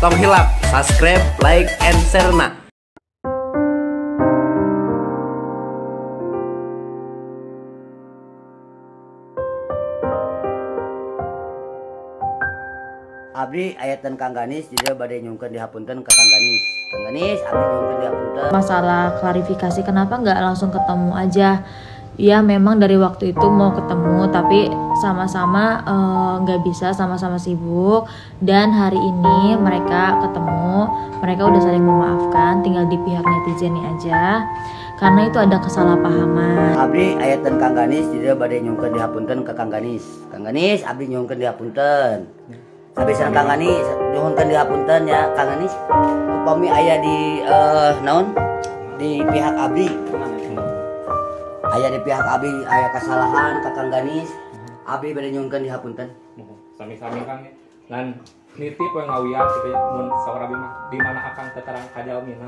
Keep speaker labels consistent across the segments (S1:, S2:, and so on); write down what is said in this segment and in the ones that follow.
S1: Tong hilap subscribe, like, and share na. Abdi ayatan Kang Ganis jadi bade nyungkeun dihapunten ka Kang Ganis. Kang Ganis abdi nyungkeun dihapunten.
S2: Masalah klarifikasi kenapa nggak langsung ketemu aja? Ya memang dari waktu itu mau ketemu tapi sama-sama nggak bisa, sama-sama sibuk. Dan hari ini mereka ketemu, mereka udah saling memaafkan, tinggal di pihak netizen aja. Karena itu ada kesalahpahaman.
S1: Abdi ayatan Kang Ganis jadi bade nyungkeun dihapunten ka Kang Ganis. Kang Ganis abdi nyungkeun dihapunten. Abdi sareng Kang Ganis nyuhunkeun dihapunten ya Kang Ganis. Upami aya di naon di pihak abdi. Aya di pihak abdi aya kesalahan ka Kang Ganis, abdi bade nyuhunkeun dihapunten.
S3: Sami-sami Kang lan nitip we ngawian kitu mun saur abdi mah di mana akang teu terang ka jalmina.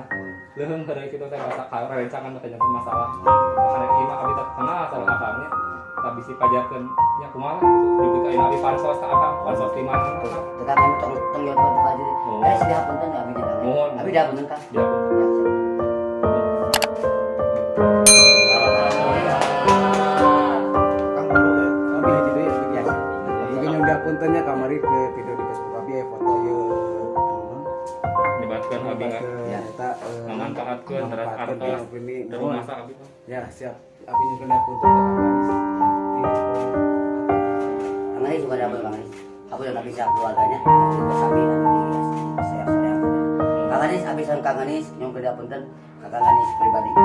S3: Leuheung heureuy kitu teh basa karencangan teh janten masalah. Karena ieu mah abdi teh kenal sareng akangnya. Tapi si pajarkeun nya kumaha kitu dugi ka abdi pansos ka akang, pansos di mana.
S1: Teu Kang tong tong nyon ka abdi. Eh si dihapunten abdi nya Kang. Abdi dihapunten Kang.
S3: Dihapunten.
S4: Puntennya kamari ke video di Facebook abi foto ye
S3: nyebatkeun abi
S4: eta
S3: ngamanfaatkeun teras artos terus masa abi
S4: ya siap abi nyuhunkeun punten ka Kang Ganis.
S1: Kang Ganis juga ada Kang Ganis. Aku dan abi siap keluarganya juga sami nanti siap siap. Kang Ganis abi sareng Kang Ganis nyuhunkeun punten ka Kang Ganis pribadi.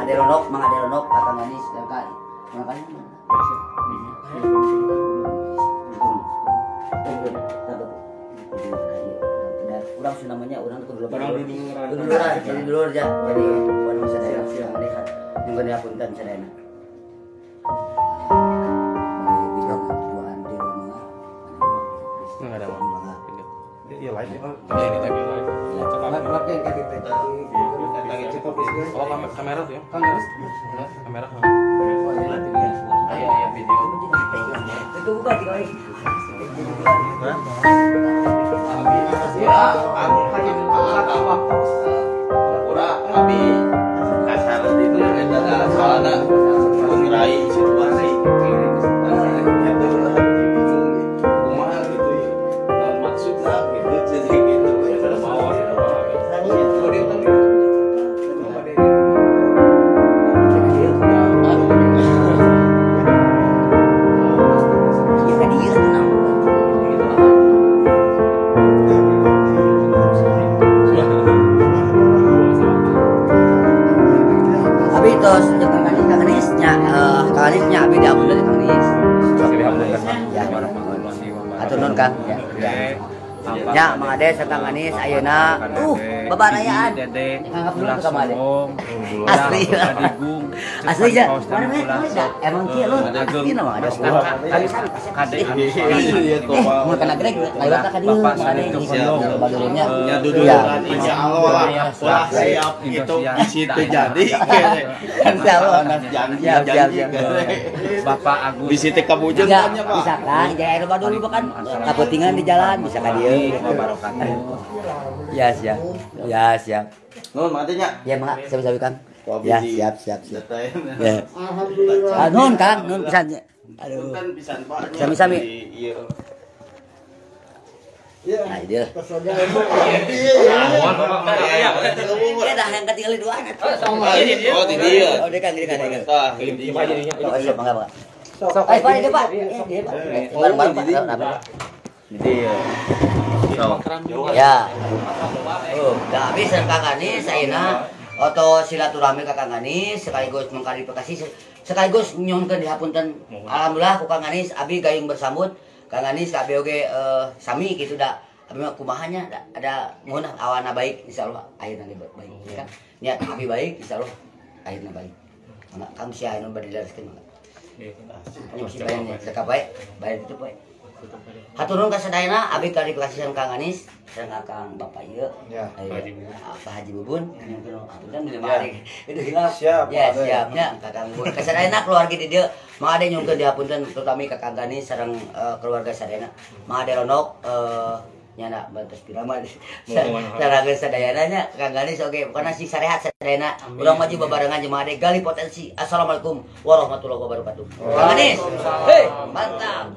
S1: Ade Ronok, Mang Ade Ronok ka Kang Ganis dan ka ponakannya. Urang sih namanya urang tuh dulur ya jadi wan masa saya siap nyungkeun dihapunten sadayana.
S3: Enggak ada apa.
S4: Iya live ya. Ini lagi live.
S3: Oh kamera tuh ya.
S4: Kang Ganis
S3: kamera.
S4: Oh iya
S3: iya video.
S1: Itu buka tiga kali.
S5: Ya, aku pura abi kasar itu eta soalna ngerai situasi itu bingung kumaha gitu ya. Naon maksudna gitu jadi gitu.
S1: Kang ya. Ya, Mang Ade sareng Kang Ganis ayeuna babarayaan. Nganggap dulu ka Mang Ade. Asli. Asli ya. Emang kieu lu. Asli Mang Ade.
S5: Kade. Iya
S1: mun kana greg lewat ka dieu Mang Ade badurnya.
S5: Ya duduluran insyaallah lah. Ulah siap itu situ jadi.
S1: Insyaallah
S5: janji.
S3: Bapak Agus.
S5: Bisi teh kabujeng kan nya Pak.
S1: Bisa Kang, jaya loba dulu kan kaputingan di jalan bisa ka dieu. Ya siap. Ya siap.
S5: Nuhun Mang Ade nya.
S1: Ya mangga sami-sami Kang. Ya siap siap siap. Ya.
S5: Alhamdulillah.
S1: Nuhun Kang, nuhun pisan. Aduh.
S5: Punten pisan Pak.
S1: Sami-sami.
S5: Iya.
S1: Nah, dia.
S5: Iya,
S1: dah yang ketinggalan duaan atuh.
S5: Oh, di dia.
S1: Oh, dia kan, dia kan.
S5: Tah, di
S1: Oh, siap, mangga, mangga. Eh, Pak, dia, Pak. Dia, Pak. Bareng-bareng, Pak.
S5: Di dia.
S1: Ya. Oh, dah habis Kang Ganis ayeuna oto silaturahmi ka Kang Ganis sekaligus mengklarifikasi sekaligus nyuhunkeun dihapunten. Alhamdulillah ku Kang Ganis abi gayung bersambut. Kang Ganis ka abi oge sami kitu da. Abi mah kumaha nya ada mun awana baik insyaallah akhirna baik kan. Niat abi baik insyaallah akhirna baik. Mangga Kang sia anu bade dilereskeun mangga. Nya bisi bae cekap bae, bae tutup bae. Hatur nuhun ka sadayana abi klarifikasi sareng Kang Ganis sareng Kang Bapak ieu.
S4: Ya,
S1: Pak Haji Bubun nyungkeun hapunten di hari. Itu hilap.
S4: Siap.
S1: Ya, siap nya ka Kang Bubun. Ka sadayana keluarga di dieu Mang Ade nyungkeun dihapunten terutami ka Kang Ganis sareng keluarga sadayana. Mang Ade Ronok Nyana bantos pirama. Sarangan sadayana nya Kang Ganis oge pokona sing sarehat sadayana. Urang maju babarengan jemaah ade gali potensi. Assalamualaikum warahmatullahi wabarakatuh. Kang Ganis. Hei, mantap.